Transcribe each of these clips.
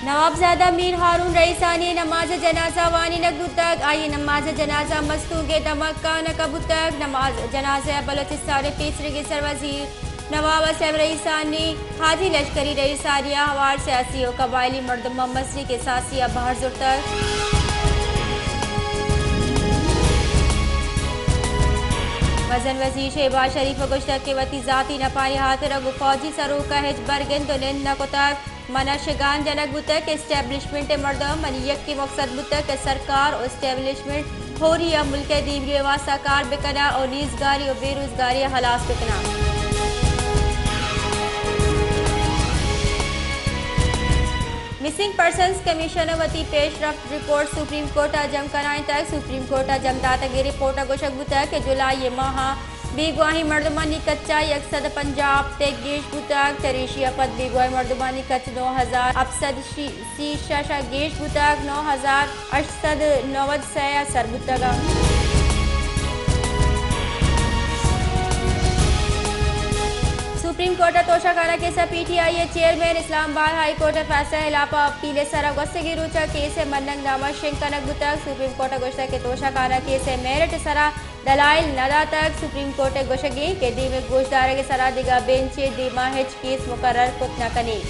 نوابزادہ میر ہارون رئیسانی نماز جنازہ وانینگ بوتگ، آئی نماز جنازہ مستونگ ءِ دمگ کانک ءَ بوتگ۔ نماز جنازہ ءَ بلوچستان ءِ پیسریگیں سروزیر نواب اسلم رئیسانی، حاجی لشکری رئیسانی ءَ ہوار سیاسی و قبائلی مردماں مزنیں کساسے ءَ بہر زرتگ۔ مزن وزیر شہباز شریف ءَ گوشتگ کہ وتی ذاتی نپانی ہاترا گوں فوجی سروک ءَ ہچبر گند و نند نہ کتگ۔ من ءَ شگان جنگ بوتگ کہ اسٹیبلشمنٹ ءِ مردم، منی یکیں مقصد بوتگ کہ سرکار و اسٹیبلشمنٹ ہوری ءَ ملک ءِ دیمروی ءِ واستہ کار بکناں و نیزگاری و بے روزگاری ءَ ہلاس بکناں۔ مسنگ پرسنز کمیشن ءَ وتی پیش رفت رپورٹ سپریم کورٹ ءَ جم کنائینتگ۔ سپریم کورٹ ءَ جم داتگیں رپورٹ ءَ گوشگ بوتگ کہ جولائی ءِ ماہ ءَ بیگواہیں مردمانی کچ ءَ یک سد ءُ پنجاہ ہپتگ گیش بوتگ، چریشی ءَ پد بیگواہیں مردمانی کچ نو ہزار ہپت سد سی شش ءَ گیش بوتگ، نو ہزار ہشت سد نود سے ءَ سر بوتگ۔ سپریم کورٹ ءِ توشہ خانہ کیس ءِ پی ٹی آئی ءِ چیئرمین، اسلام آباد ہائی کورٹ ءِ فیصلہ ءِ ہلاپ ءَ اپیل ءِ سرا گوستگیں روچ ءَ کیس ءِ مننگ نامہ شنگ کنگ بوتگ۔ سپریم کورٹ ءَ گوشتگ کہ توشہ خانہ کیس ءِ میرٹ ءِ سرا دلائل نہ داتگ۔ سپریم کورٹ ءِ گوشگ اِنت کہ دیم ءِ گوشدارگ ءِ سرا دگہ بینچ ءِ دیما ہچ کیس مقرر کت نہ کنیں۔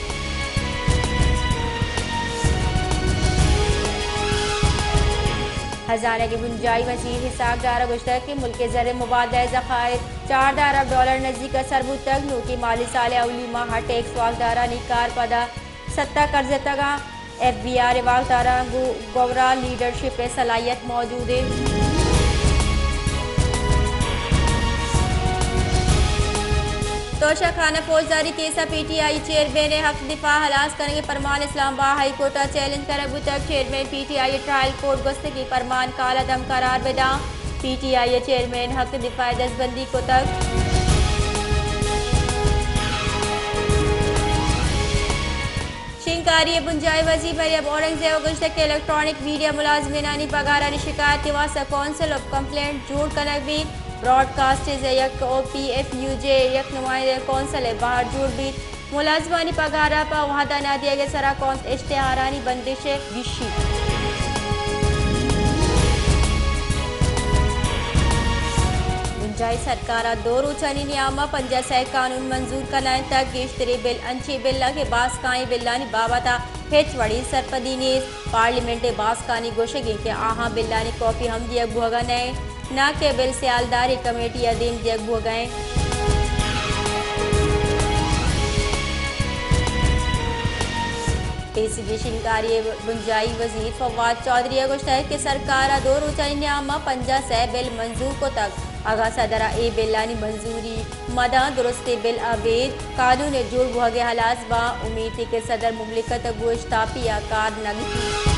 ہزانگ ءِ بنجاہی وزیر اسحاق ڈار ءَ گوشتگ کہ ملک ءِ زر ءِ مبادلہ ءِ ذخائر چاردہ ارب ڈالر نزیک ءَ سر بوتگ۔ نوکیں مالی سال ءِ اولی ماہ ءَ ٹیکس واکدارانی کار پدا ستا کرزتگاں۔ ایف بی آر ءِ واکداراں گوں گورا لیڈرشپ ءِ صلاحیت موجود اِنت۔ توشہ خانہ فوجداری کیس ءَ پی ٹی آئی چیئرمین ءِ حق دفاع ہلاس کنگ ءِ پرمان اسلام آباد ہائی کورٹ ءَ چیلنج کنگ بوتگ۔ چیئرمین پی ٹی آئی ءِ ٹرائل کورٹ گوستگیں پرمان کالعدم قرار بداں۔ پی ٹی آئی ءِ چیئرمین حق دفاع ءِ دزبندی کتگ۔ شنگکاری ءِ بنجاہی وزیر مریم اورنگزیب ءَ گوشتگ کہ الیکٹرانک میڈیا ملازمینانی پگارانی شکایت ءِ واستہ کونسل آف کمپلینٹ جوڑ کنگ بیت۔ براڈ کاسٹرز ءِ یک او پی ایف یو جے ءِ یک نمائندہ کونسل ءِ بہر جوڑ بیت۔ ملازمانی پگار ءَ پہ وہد ءَ نہ دیگ ءِ سرا کونسل اشتہارانی بندش ءِ گیشی۔ بنجاہی سرکار ءَ دو روچانی نیام ءَ پنجاہ سئے قانون منظور کنائینتگ۔ گیشتریں بل انچیں بل اَنت کہ باسکائیں بلانی بابت ءَ ہچ وڑیں سرپدی نیست۔ پارلیمنٹ ءِ باسکانی گوشگ اِنت کہ آہاں بلانی کاپی ہم دیگ بوہگ ءَ نہ اِنت، نہ کہ بل سیالداری کمیٹی ءَ دیم دیگ بوہگ ءَ اِنت۔ پیسریگیں شنگکاری ءِ بنجاہی وزیر فواد چوہدری ءَ گوشتگ کہ سرکار ءَ دو روچانی نیام ءَ پنجاہ سئے بل منظور کتگ۔ اگاں صدر ءَ اے بلانی منظوری مداں درستیں بل ءَ ابید قانون ءِ جوڑ بوہگ ءِ ہلاس باں۔ امیت اِنت کہ صدر مملکت ءَ گوں اشتاپی ءَ کار نہ گیپیت۔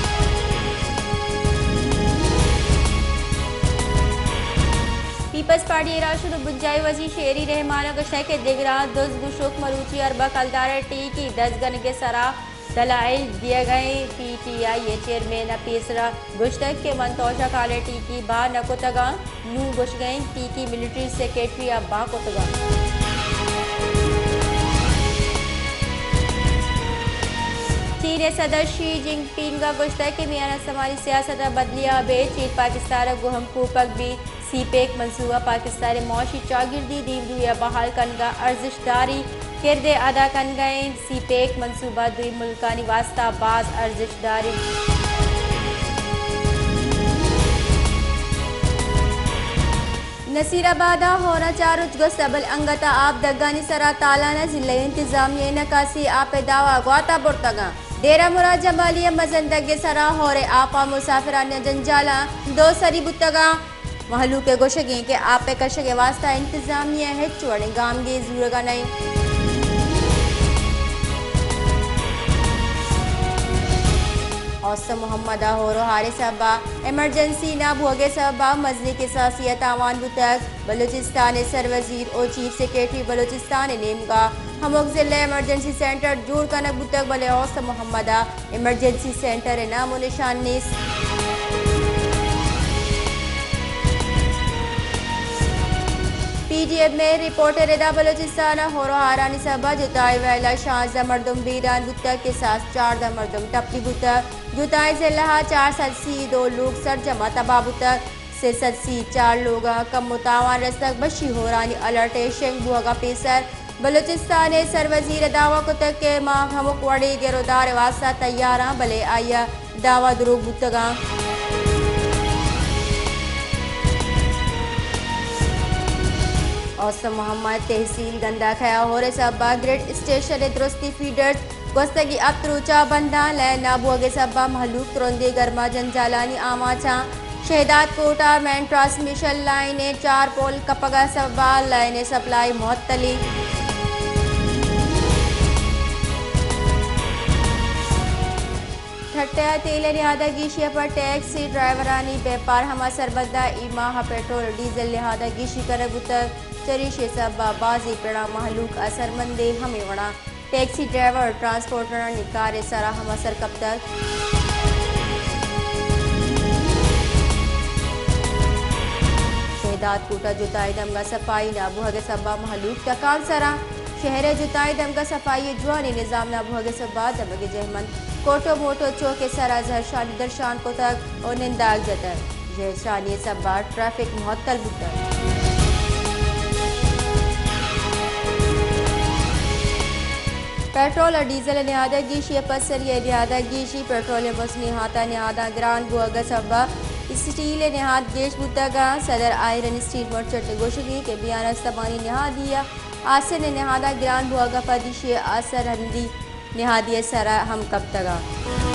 پیپلز پارٹی ءِ راہشون ءُ بنجاہی وزیر شیری رحمان ءَ گوشتگ کہ دگراں دزگوشوک مروچی اربہ کلدار ءِ ٹیکی دزگنگ ءِ سرا دلائل دیگ ءَ اِنت۔ پی ٹی آئی ءِ چیئرمین ءَ پیسر ءَ گوشتگ کہ من توشہ خانہ ٹیکی بہا نہ کتگ آں، نوں گوشگ ءَ اِنت ٹیکی ملٹری سیکرٹری ءَ بہا کتگ آں۔ چین ءِ صدر شی جن پینگ ءَ گوشتگ کہ میان استمانی سیاست ءَ بدلی ءَ ابید چین پاکستان ءَ گوں ہمکوپگ بیت۔ سی پیک منصوبہ پاکستان ءِ معاشی چاگردی دیمروی ءَ بحال کنگ ءَ ارزشت داریں کردے ادا کنگ ءَ اِنت۔ سی پیک منصوبہ دوئیں ملکانی واستہ باز ارزشت دار اِنت۔ نصیر آباد ءَ ہور ءَ چار روچ گوست ءَ بل انگت ءَ آپ دگانی سرا تالان ءَ، ضلعی انتظامیہ ءِ نکاسی آپ ءِ دعوی گوات ءَ برتگ اَنت۔ ڈیرہ مراد جمالی ءِ مزن دگ ءِ سرا ہور ءِ آپ ءَ مسافرانی جنجالاں دو سری بوتگ اَنت۔ مہلوک ءِ گوشگ اِنت کہ آپ ءِ کشگ ءِ واستہ انتظامیہ ءَ ہچ وڑیں گامگیج زورگ ءَ نہ اِنت۔ اوست محمد ءَ ہور ءُ ہار ءِ سبب ءَ ایمرجنسی نہ بوگ ءِ سبب ءَ مزنیں کساسے ءَ تاوان بوتگ۔ بلوچستان ءِ سروزیر ءُ چیف سیکرٹری بلوچستان ءِ نیمگ ءَ ہمک ضلع ءَ ایمرجنسی سینٹر جوڑ کنگ بوتگ، بلے اوست محمد ءَ ایمرجنسی سینٹر ءِ نام ءُ نشان نیست۔ پی ٹی ایم ءِ رپورٹ ءِ ردا بلوچستان ءَ ہور ءُ ہارانی سبب ءَ جتائی ویل ءَ شانزدہ مردم بیران بوتگ، کساس چاردہ مردم ٹپی بوتگ۔ جتائی ضلع ءَ چار سد سی دو لوگ سرجم ءَ تباہ بوتگ، سے سد سی چار لوگ ءَ کمو تاوان رستگ۔ بشی ہورانی الرٹ ءِ شنگ بوہگ ءَ پیسر بلوچستان ءِ سروزیر ءَ دعویٰ کتگ کہ ما ہمک وڑیں گر ءُ دار ءِ واستہ تیار آں، بلے آئی ءِ دعویٰ دروگ بوتگ آں۔ اوستم محمد تحصیل گنداکہ ءَ ہور ءِ سبب ءَ گرڈ اسٹیشن ءِ درستی فیڈرز گوستگیں ہپت روچ ءَ بند آں، لین نہ بوہگ ءِ سبب ءَ مہلوک ترندیں گرما جنجالانی آماچ آں۔ شہداد کوٹ ءَ مین ٹرانسمیشن لائن ءِ چار پول کپگ ءِ سبب ءَ لائن ءِ سپلائی معطل ایں۔ ٹھٹہ ءَ تیل ءِ نہاد ءَ گیشی ءَ پد ٹیکسی ڈرائیورانی بیپار ہما سربند ءَ اے ماہ ءَ پٹرول ءُ ڈیزل نہاد ءَ گیشی کنگ بوتگ، چریشی ءِ سبب ءَ بازیں پڑاں مہلوک اثرمند ایں، ہمے وڑا ٹیکسی ڈرائیور ءُ ٹرانسپورٹرانی کار ءِ سرا ہم اثر کپتگ۔ شہداد کوٹ ءَ جتائیں دمگ ءَ صفائی نہ بوہگ ءِ سبب ءَ مہلوک ٹکانسر آں۔ شہر ءِ جتائیں دمگ ءَ صفائی ءِ جوانیں نظام نہ بوہگ ءِ سبب ءَ دمگ ءِ جہمند کوٹو موٹو چوک ءِ سرا زہرشانی درشان کتگ ءُ ننداگ جتگ۔ زہرشانی ءِ سبب ءَ ٹریفک معطل بوتگ۔ پٹرول ءُ ڈیزل ءِ نہاد ءَ گیشی ءَ پد سری ءِ نہاد ءَ گیشی، پٹرول ءِ مزنیں ہاتاں نہاداں گران بوہگ ءِ سبب ءَ اسٹیل ءِ نہاد گیش بوتگ آں۔ صدر آئرن اسٹیل مرچنٹ ءِ گوشگ ایں کہ بیان استمانی نہادی ءَ آسن ءِ نہاداں گران بوہگ ءَ پد ایشی ءِ آسر ہندی نہادی ءِ سرا ہم کپتگ آں۔